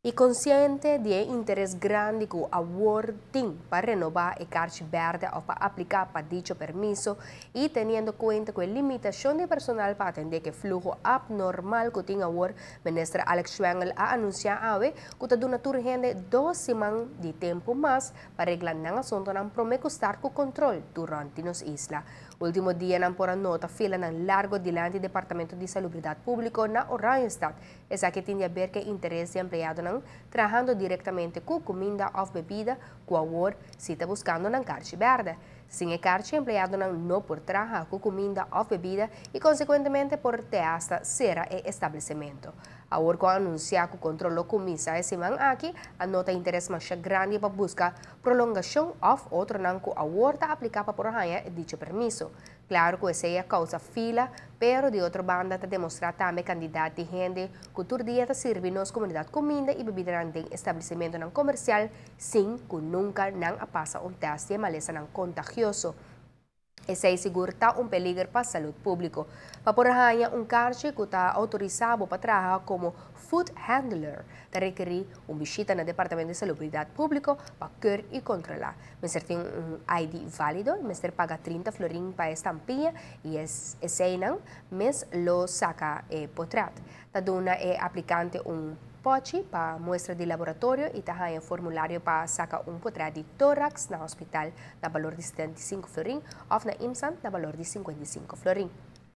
Y consciente di e interes grandi cu awor tin pa renoba e carchi berde of pa aplica pa dicho permiso y teniendo cuenta cu e limitacion di personal pa atende cu e fluho abnormal cu tin awor, Minister Alex Schwengle a anuncia awe cu ta duna tur hende 2 siman di tempo mas pa regla nan asuntonan prome cu start cu control durante nos isla. Ultimo dianan por a nota filanan largo dilanti Departamento di Salubridad Publico na Oranjestad. Esaki tin di haber cu interes di empleadonan trahando directamente cu cuminda of bebida cu awor si ta buscando nan carchi berde. Sin e carchi, empleadonan no por traha cu cuminda of bebida y consecuentemente por te hasta cera e establecimento. Awor cu a anuncia cu control lo cuminsa e siman aki, a nota interes mas grandi pa busca prolongacion of otronan cu awor ta aplica pa por haya dicho permiso. Claro cu esey a causa fila, pero di otro banda ta demostra tambe cantidad di hende cu tur dia ta sirbi nos comunidad cuminda y bebida den establecimentonan comercial sin cu nunca nan a pasa un test di malesanan contagioso. Esey sigur ta un peliger pa salud publico. Pa por haya un carchi cu ta autorisa pa traha como food handler, ta rekeri un bishita na Departamento di Salubridad Publico pa keur y controla. Mester tin un ID valido, mester paga 30 florin pa e stampia y eseynan mes lo saca e portret. Ta duna e aplicante un pochi pa muestra di laboratorio y ta haya formulario pa saca un portret di thorax na hospital na balor di 75 florin of na IMSAN na balor di 55 florin.